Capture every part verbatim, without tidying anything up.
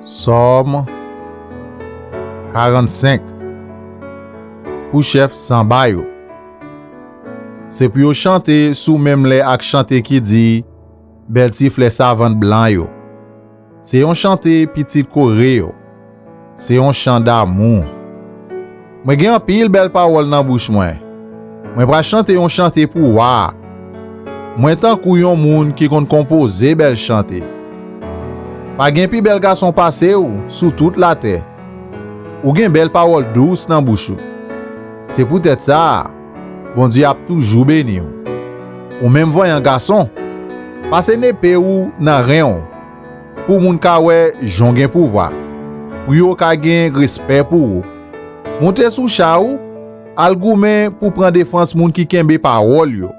Sòm karannsenk. Pou chèf sanba yo. Se pou yo chante sou menm lè ak chante ki di, bèl ti flè savann blan yo. Se yon chante pitit Kore yo. Se yon chan damou. Mwen gen anpil bèl pawòl nan bouch mwen. Mwen pral chante yon chante pou wa a. Mwen tankou yon moun ki konn konpoze bèl chante. Pa gen pi bèl gason pase w sou tout latè. Ou gen bèl pawòl dous nan bouch ou. Se poutèt sa a, Bondye ap toujou beni w. Ou menm vanyan gason, pase nepe ou nan ren w, pou moun ka wè jan w gen pouvwa, pou yo ka gen respè pou ou. Monte sou cha ou, al goumen pou pran defans moun ki kenbe pawòl yo,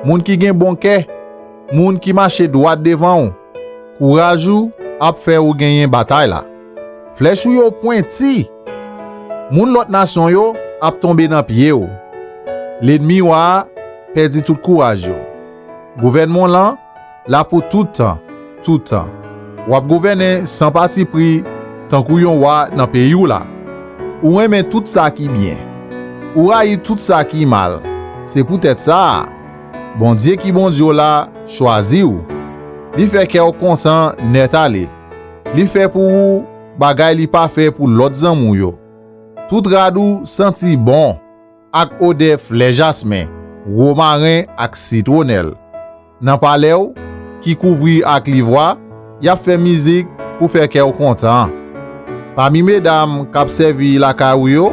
moun ki gen bon kè, moun ki mache dwat devan w. Kouraj ou ap fè ou genyen batay la. Flèch ou yo pwenti. Moun lòt nasyon yo ap tonbe nan pye w. Lènmi wa a pèdi tout kouraj yo. Gouvènman w lan la pou tout tan, tout tan. W ap gouvènen san patipri, tankou yon wa nan peyi w la. Ou renmen tout sa ki byen. Ou rayi tout sa ki mal. Se poutèt sa a, Bondye ki Bondye w la chwazi w. Li fè kè w kontan nèt ale. Li fè pou ou bagay li pa fè pou lòt zanmi w yo. Tout rad ou santi bon ak odè flè jasmen, womaren ak sitwonèl. Nan palè w, ki kouvri ak livwa, y ap fè mizik pou fè kè w kontan. Pami medam k ap sèvi lakay ou yo,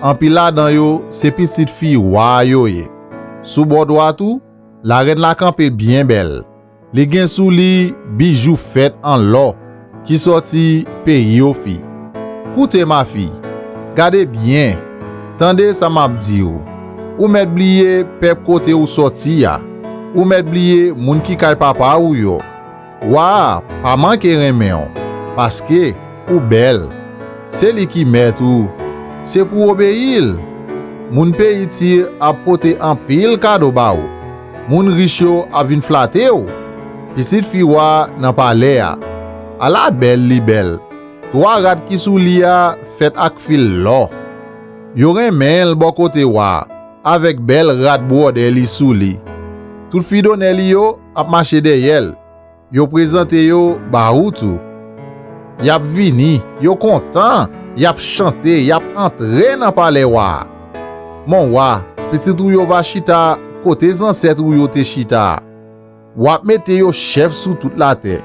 anpil ladan yo se pitit fi wa a yo ye. Sou bò dwat ou, larèn la kanpe byen bèl. Li gen sou li bijou fèt an lò ki sòti peyi Ofi. Koute, mafi, gade byen, tande sa m ap di w. Ou mèt bliye pèp kote ou sòti a. Ou mèt bliye moun ki kay papa ou yo. Wa a pa manke renmen w, paske ou bèl. Se li ki mèt ou. Se pou w obeyi l. Moun peyi Tir ap pote anpil kado ba ou. Moun rich yo ap vin flate w. Pitit fi wa a nan palè a, ala bèl li bèl! Twa rad ki sou li a fèt ak fil lò. Yo renmen l bò kote wa a, avèk bèl rad bwòdè li sou li. Tout fidonè li yo ap mache dèyè l. Yo prezante yo ba ou tou. Y ap vini, yo kontan, y ap chante, y ap antre nan palè wa a. Mon wa, pitit ou yo va chita kote zansèt ou yo te chita a. W ap mete yo chèf sou tout latè.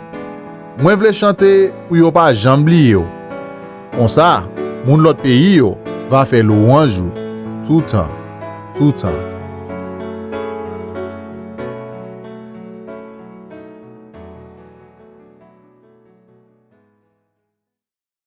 Mwen vle chante pou yo pa janm bliye w. Konsa, moun lòt peyi yo va fè lwanj ou toutan, toutan.